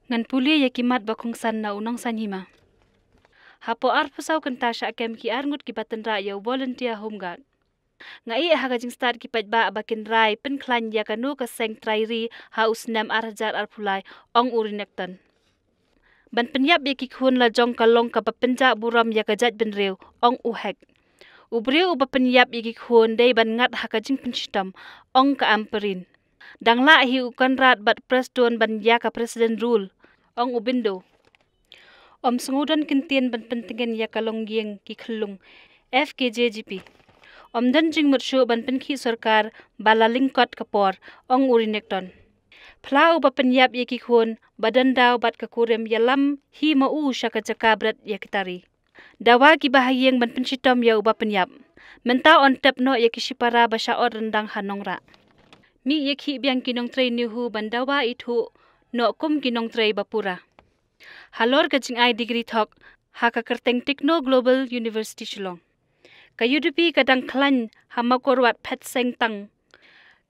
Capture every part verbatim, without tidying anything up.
Ngan pule ïa ki mat ba khongsan na u Nongsaiñ Hima. Hapoh arphew saw kynta shah kem ki arngut kiba tynrah ïa u volunteer home guard. Nga ïeh ha ka jingstad ki paidbah ba kin rai pynkhlaiñ ïa kano ka seng trai ri ha u snem ar hajar arphew lai, ong u Ri Nekton. Ban pynïap ïa ki khun la jong ka long kaba pynjah burom ïa ka jaitbynriew, ong u Hek. U briew uba pynïap ïa ki khun dei ban ngat ha ka jingpynshitom, ong ka Ampareen. Dang lah hi u Conrad bad Prestone ban ïa ka president rule, ong u Bindo. Ym sngew don kyntien ban pyntngen ïa ka longïing ki khyllung F K J G P. Ym don jingmut shuh ban pynkhih sorkar ba la lyngkot ka por, ong u Ri Nekton. Phla uba pynïap ïa ki khun ba don daw bad ka kurim ïalam hi ma u sha ka jaka bret ïa ki tari. Dawa kiba ha ïing ban pynshitom ïa uba pynïap. Mynta yn tep noh ïa ki shipara ba shah ot ryndang ha Nongrah. Mih ïa ki biang ki nongtrei NEHU ban dawa ithuh noh kum ki nongtrei ba pura. Halor ka jingai degree thok ha ka kyrteng Techno Global University Shillong. Ka U D P ka dang khlaiñ ha Mawkyrwat phet seng tang.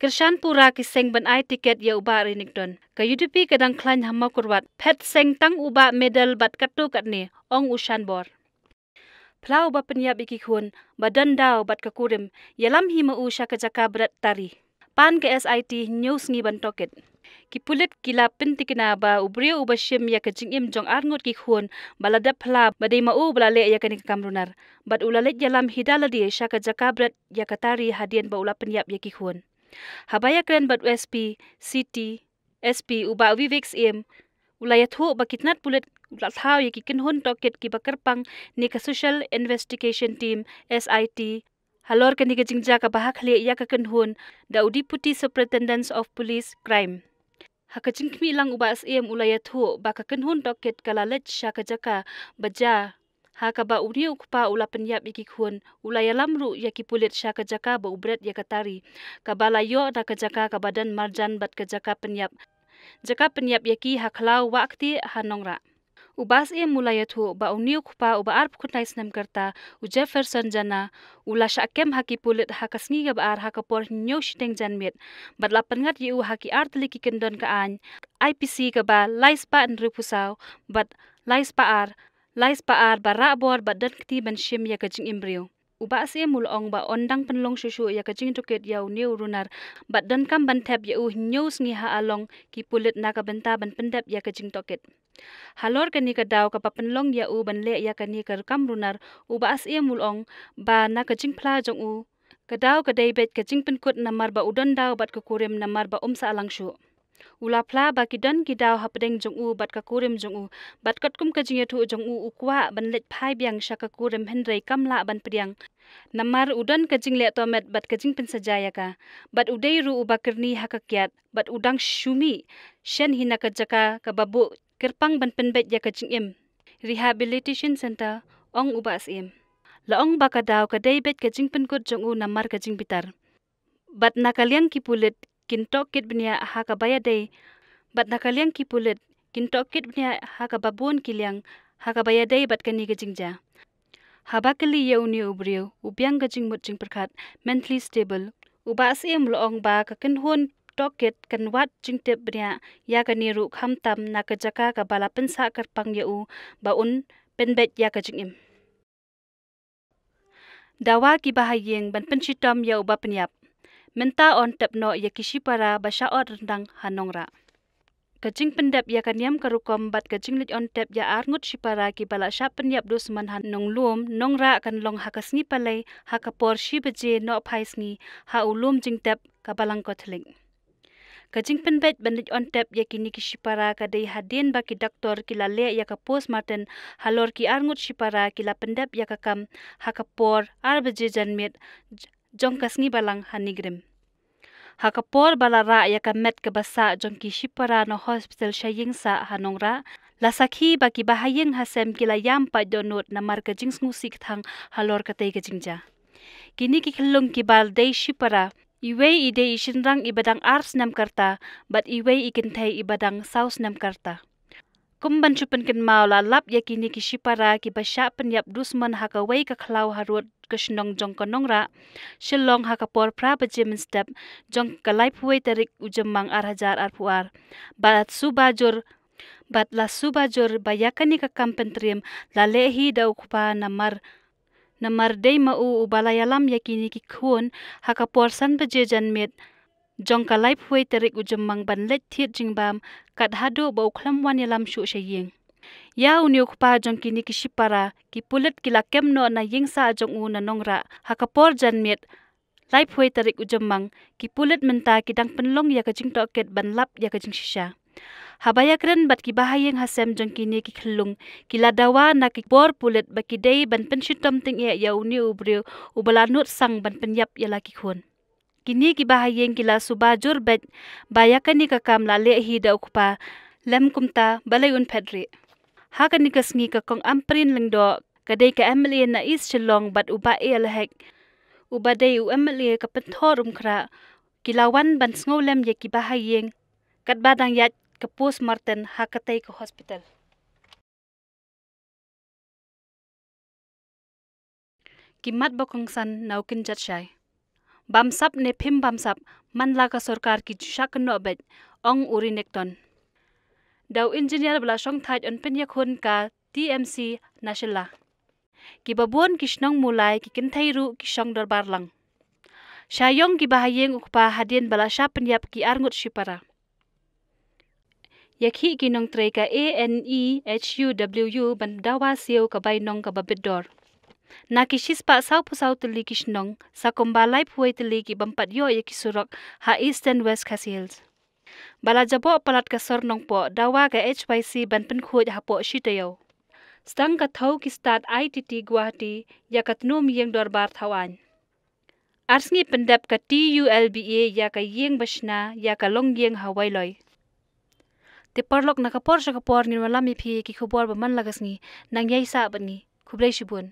Kyrshan pura ki seng ban ai tiket ïa u Bah Ri Nekton. Ka U D P ka dang khlaiñ ha Mawkyrwat phet seng tang u Bah Medal bad katto katne, ong u Shanbor. Phla uba pynïap ïa ki khun ba don daw bad ka kurim ïalam hi ma u sha ka jaka bret tari. Pan ka S I T hynñiew sngi ban tohkit. Ki pulit ki la pyntikna ba u briew uba shim ïa ka jingim jong arngut ki khun ba la dep phla ba dei ma u ba la leh ïa kane ka kam runar. Bad u la leit ïalam hi da lade sha ka jaka bret ïa ka tari hadien ba u la pynïap ïa ki khun. Haba ïakren bad u S P City, S P u Bah Vivek Syiem, u la ïathuh ba ki tnat pulit u la thaw ïa ki kynhun tohkit kiba kyrpang ne ka Special Investigation Team, S I T, halor kane ka jingjia kaba ha khlieh ïa ka kynhun da u Deputy Superintendent of Police Crime. Ha ka jingkhmih lang u Bah Syiem u la ïathuh ba ka kynhun tohkit ka la leit sha ka jaka ba jia, ha kaba une u kpa u la pynïap ïa ki khun, u la ïalam ruh ïa ki pulit sha ka jaka ba u bret ïa ka tari, kaba la ïoh na ka jaka kaba don marjan bad ka jaka pynïap. Jaka pynïap ïa ki ha khlaw Wahktieh ha Nongrah. U Bah Syiem u la ïathuh ba une u kpa uba arphew khyndai snem karta, u Jefferson Jana, u la shah kem ha ki pulit ha ka sngi kaba ar ha ka por hynñiew shiteng janmiet. Bad la pynngat ïa u ha ki artylli ki kyndon ka aiñ, I P C kaba lai spah hynriewphew saw, bad lai spah ar, lai spah ar ba rah bor bad don kti ban shim ïa ka jingim briew. U Bah Syiem u la ong ba yn dang pynlong shuh shuh ïa ka jingtohkit ïa une u runar, bad donkam ban thep ïa u hynñiew sngi ha along ki pulit na ka bynta ban pyndep ïa ka jingtohkit. Halor kane ka daw kaba pynlong ïa u ban leh ïa kane ka kam runar, u Bah Syiem u la ong ba na ka jingphla jong u, ka daw ka dei beit ka jingpynkut namar ba u don daw bad ka kurim namar ba um sah lang shuh. U la phla ba ki don ki daw hapdeng jong u bad ka kurim jong u, bad katkum ka jingïathuh jong u u kwah ban leit phai biang sha ka kurim hynrei kam lah ban pdiang. Namar u don ka jingleh tohmet bad ka jingpynsaja ïa ka. Bad u dei ruh uba kyrni ha ka kiad, bad u dang shu mih shen hi na ka jaka kaba buh kyrpang ban pynbeit ïa ka jingim. Rehabilitation Center, ong u Bah Syiem. La ong ba ka daw ka dei beit ka jingpynkut jong u namar ka jingbitar. Bad na ka liang ki pulit kin tohkit bniah ha kaba ïadei. Bad na ka liang ki pulit kin tohkit bniah ha kaba bun ki liang ha kaba ïadei bad kane ka jingjia. Haba kylli ïa une u briew u biang ka jingmut jingpyrkhat, mentally stable, u Bah Syiem u la ong ba ka kynhun tohkit kan wad jingtip bniah ïa kane ruh khamtam na ka jaka kaba la pynsah kyrpang ïa u ba un pynbeit ïa ka jingim. Dawa kiba ha ïing ban pynshitom ïa uba pynïap. Mynta yn tep noh ïa ki shipara ba shah ot ryndang ha Nongrah. Ka jingpyndep ïa ka niam ka rukom bad ka jingleit yn tep ïa arngut shipara kiba la shah pynïap dusmon ha Nonglum, Nongrah kan long ha ka sngi Palei, ha ka por shi baje nohphai sngi, ha u lum jingtep ka Balang Katholik. Ka jingpynbeit ban leit yn tep ïa kine ki shipara ka dei hadien ba ki doktor ki la leh ïa ka postmortem halor ki arngut shipara ki la pyndep ïa ka kam ha ka por ar baje janmiet j-, jong ka sngi Balang ha NEIGRIHMS. Ha ka por ba la rah ïa ka met kaba sah jong ki shipara na hospital sha ïing sah ha Nongrah, la sakhi ba kiba ha ïing ha sem ki la ïam paid dohnud namar ka jingsngewsih kthang halor katei ka jingjia. Kine ki khyllung kiba dei shipara, iwei i dei i shynrang iba dang ar snem karta, bad iwei i kynthei iba dang saw snem karta. Kum ban shu pynkynmaw, la lap ïa kine ki shipara kiba shah pynïap dusmon ha kawei ka khlaw harud ka shnong jong ka Nongrah, Shillong ha ka por phra baje mynstep jong ka laiphew wei tarik u Jymmang ar hajar arphew ar. Bad suba jur Bad la suba jur ba ïa kane ka kam pyntriem la leh hi da u kpa namar, namar dei ma u uba la ïalam ïa kine ki khun ha ka por san baje janmiet jong ka laiphew tarik u Jymmang ban leit thied jingbam kat haduh ba u khlem wan ïalam shuh sha ïing. Ïa une u kpa jong kine ki shipara, ki pulit ki la kem noh na ïing sah jong u na Nongrah ha ka por janmiet laiphew tarik u Jymmang, ki pulit mynta ki dang pynlong ïa ka jingtohkit ban lap ïa ka jingshisha. Haba ïakren bad ki bahaïing hasem jong kine ki khyllung, ki la dawa na ki bor pulit ba ki dei ban pynshitom tyngeh ïa une u briew uba la nud sang ban pynïap ïa la ki khun. Kine ki bahaïing ki la suba jur beit ba ïa kane ka kam la leh hi da u kpa, lem kumta balei un phet rieh. Ha kane ka sngi ka Kong Ampareen Lyngdoh, ka dei ka M L A na East Shillong, bad u Bah A L Hek, uba dei u M L A ka Pynthorumkhrah, ki la wan ban sngewlem ïa ki bahaïing katba dang ïaid ka postmortem ha katei ka hospital. Ki mat ba kongsan na u kynjat shai. Bamsap ne phim bamsap, man la ka sorkar ki ju shah kynnoh beit, ong u Ri Nekton. Da u engineer ba la shong thait yn pynïakhun ka T M C na Shella. Kiba bun ki shnong Mawlai ki kynthei ruh ki shong dorbar lang. Sha ïong ki bahaïing u kpa hadien ba la shah pynïap ki arngut shipara. Ïakhih ki nongtrei ka A N E H U W U ban dawa siew ka bainong kaba bit dor. Na ki shispah sawphew saw tylli ki shnong, sa kumba laiphew wei tylli ki bym pat ïoh ïa ki surok ha Eastern West Khasi Hills. Ba la jaboh palat ka sor Nongpoh, dawa ka H Y C ban pynkhuid hapoh shi taïew. Sdang ka thew ki stad I T T Guwahati ïa ka tnum ïing dorbar thaw aiñ. Ar sngi pyndep ka T U L B A ïa ka ïing ba shna ïa ka longïing ha Wailoi. Te paralok, na ka por sha ka por ngin wallam ïa phi ki khubor ba man la ka sngi. Nang ïai sah bad ngi. Khublei shibun.